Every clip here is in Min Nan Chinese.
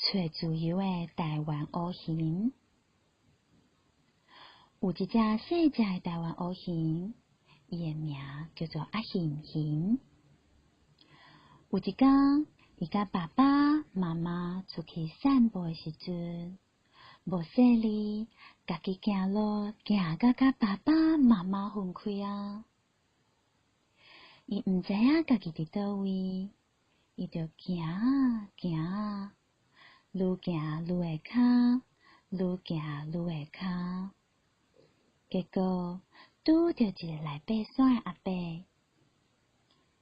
揣自由的台灣烏熊。有一隻細隻的台灣烏熊，伊的名叫做阿熊熊。有一工，伊佮爸爸媽媽出去散步的時陣，無細膩，家己行路行甲佮爸爸媽媽分開啊！伊毋知影家己佇佗位，伊就行啊行啊，愈行愈下跤，愈行愈下跤。結果拄著一个來爬山的阿伯，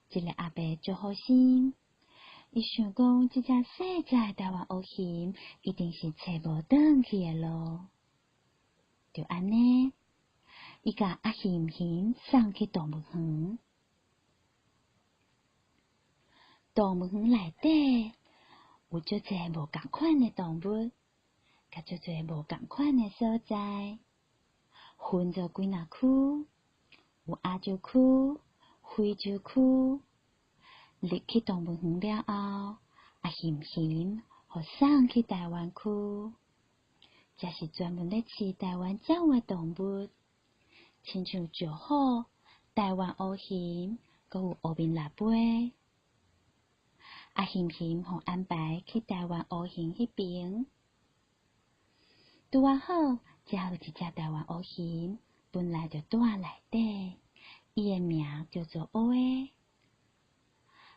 這个阿伯足好心，伊想講這隻細隻的台灣烏熊一定是揣無轉去的路，就按呢，伊共阿熊熊送去動物園。動物園內底有足濟無仝款的動物，佮足濟無仝款的所在，分做幾若區，有亞洲區、非洲區。入去動物園了後，阿熊熊予送去台灣區，這是專門咧飼台灣才有的動物，親像石虎、台灣烏熊，閣有烏面蜊筊。阿熊熊予安排去台灣烏熊彼爿，拄仔好，遮有一隻台灣烏熊，本來就蹛內底，伊的名叫做烏鴉。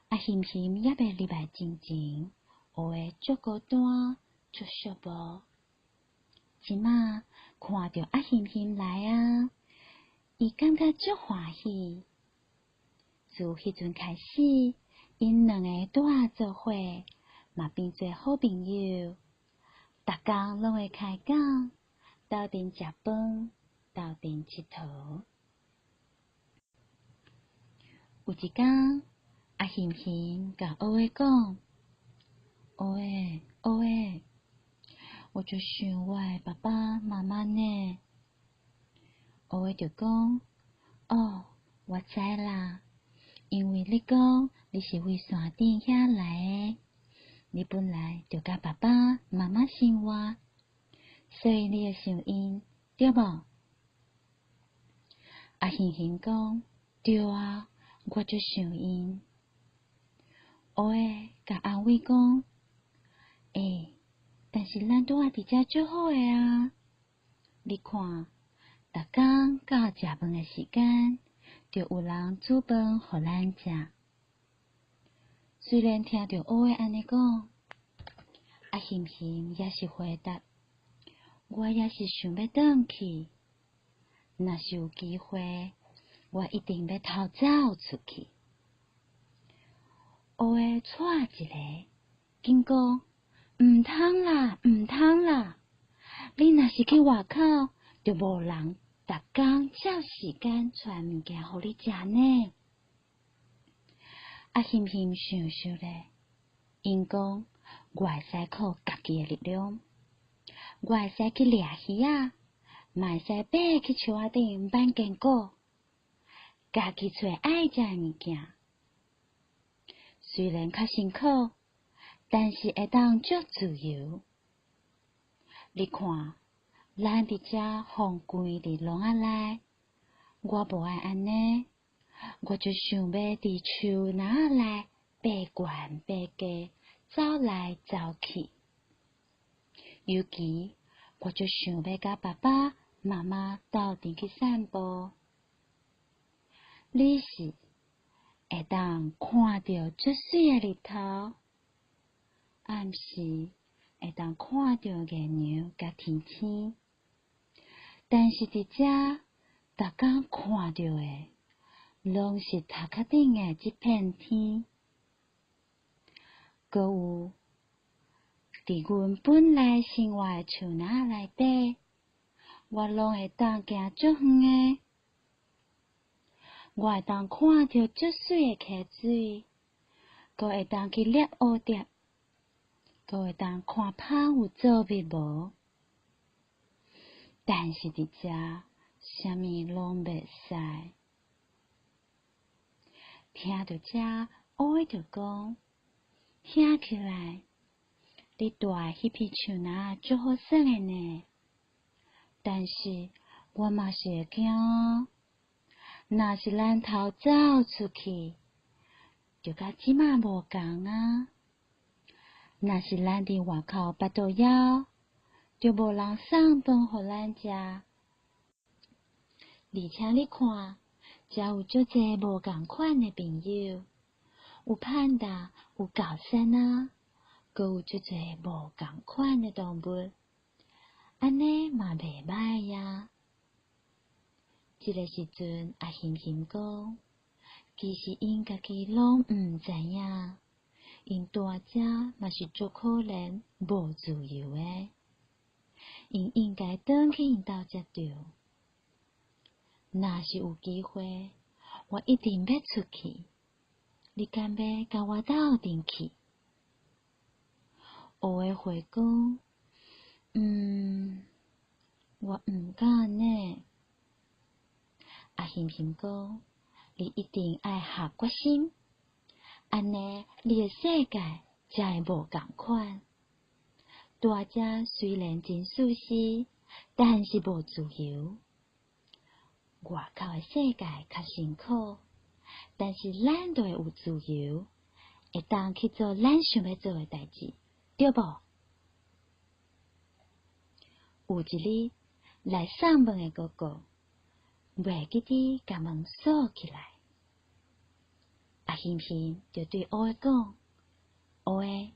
阿熊熊猶未入來之前，烏鴉足孤單，足寂寞。這馬看著阿熊熊來啊，伊感覺足歡喜。自彼陣開始，𪜶兩个拄仔做伙，嘛變做好朋友，逐工攏會開講，鬥陣食飯，鬥陣𨑨迌。有一工，阿熊熊共烏鴉講：烏鴉，烏鴉，我足想我的爸爸媽媽呢。烏鴉就講：哦，我知啦。因為你講你是為山頂遐來的，你本來就佮爸爸媽媽生活，所以你會想𪜶，對無？阿熊熊講，對啊，我足想𪜶。烏鴉共安慰講，欸，但是咱拄仔佇遮足好的啊！你看，逐工到食飯的時間，就有人煮飯予咱食。雖然聽著烏鴉按呢講，阿熊熊也是回答：我也是想欲轉去。若是有機會，我一定欲偷走出去。烏鴉掣一下，緊講：毋通啦，毋通啦！你若是去外口，就無人逐工照時間傳物件予你食呢。阿熊熊想想咧，𪜶講，我會使靠家己的力量，我會使去掠魚仔，嘛會使爬去樹仔頂挽堅果，家己揣愛食的物件。雖然較辛苦，但是會當足自由。你看，咱佇遮予關佇籠仔內，我無愛按呢，我就想欲佇樹林仔內爬懸爬低，走來走去。尤其我就想欲佮爸爸媽媽鬥陣去散步。你是會當看著足媠的日頭，暗時會當看著月娘佮天星，但是佇遮逐工看著的，攏是頭殼頂的這片天。閣有，佇阮本來生活的樹林仔內底，我攏會當行足遠的。我會當看著足媠的溪水，閣會當去獵蝴蝶，閣會當看蜂有做蜜無。但是佇遮，啥物攏袂使。聽著遮，烏鴉就講，聽起來，你蹛的彼片樹林足好耍的呢。但是我嘛是會驚啊！若是咱偷走出去，就佮這馬無仝啊！若是咱佇外口腹肚枵，就無人送飯予咱食。而且你看，遮有足濟無仝款的朋友，有盼達，有高山啊，閣有足濟無仝款的動物，按呢嘛袂䆀呀。這个時陣，阿熊熊講，其實𪜶家己攏毋知影，𪜶蹛遮嘛是足可憐、無自由的，𪜶應該轉去𪜶兜才對。若是有機會，我一定欲出去。你敢欲佮我鬥陣去？烏的回講：嗯，我毋敢呢。阿熊熊講：你一定愛下決心，按呢你的世界才會無仝款。蹛遮雖然真舒適，但是無自由。外口的世界較辛苦，但是咱就會有自由，會當去做咱想欲做的代誌，對無？有一日來送飯的哥哥，袂記得共門鎖起來。阿熊熊就對烏的講：烏的，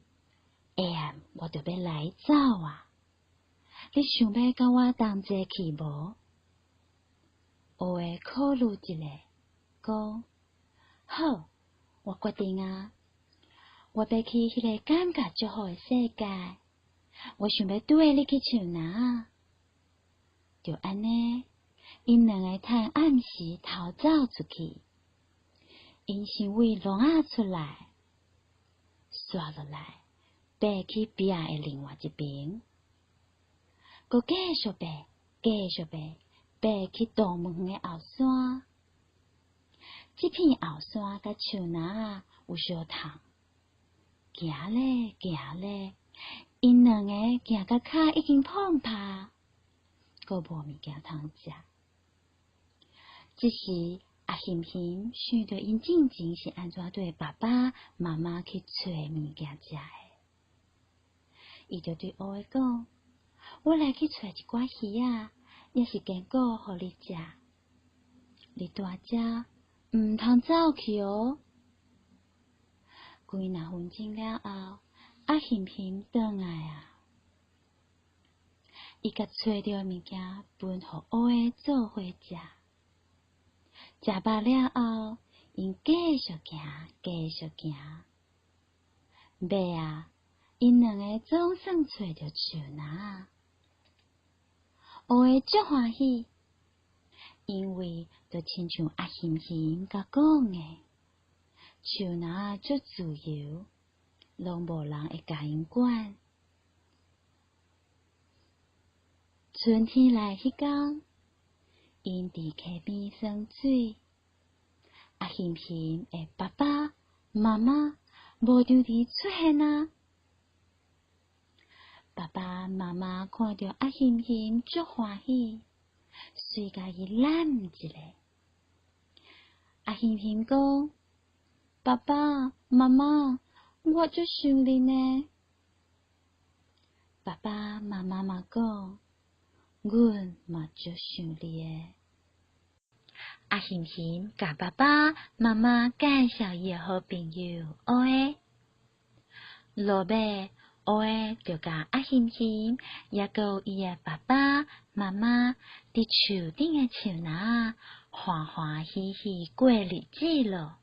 下暗我著欲來走啊！你想欲佮我同齊去無？烏的考慮一下，講：好，我決定啊！我欲去彼个感覺足好的世界，我想欲綴你去樹林。就按呢，𪜶兩个趁暗時偷走出去，𪜶先對籠仔出來，紲落來，爬去壁的另外一爿，閣繼續爬，繼續爬，爬去動物園的後山。這片後山佮樹林仔有相仝，行咧行咧，𪜶兩个行甲跤已經膨拍，閣無物件通食。這時，阿熊熊想著𪜶進前是按怎綴爸爸媽媽去揣物件食的，伊就對烏的講：我來去揣一寡魚仔，抑是堅果予你食。你蹛遮毋通走去哦。幾若分鐘了後，阿熊熊轉來啊，伊共揣著的物件分予烏的做伙食。食飽了後，𪜶繼續行，繼續行。尾仔，𪜶兩个總算揣著樹林。烏的足歡喜，因為就親像阿熊熊共講的，樹林足自由，攏無人會共𪜶管。春天來彼工，𪜶佇溪邊耍水，阿熊熊的爸爸媽媽無佇佇出現啊！爸爸媽媽看著阿熊熊足歡喜，隨共伊攬一下。阿熊熊講：爸爸媽媽，我足想恁的。爸爸媽媽嘛講：阮嘛足想你的。阿熊熊共爸爸媽媽介紹伊的好朋友烏的。落尾，烏的就共阿熊熊，猶閣有伊的爸爸媽媽佇樹頂的樹林仔歡歡喜喜過日子囉。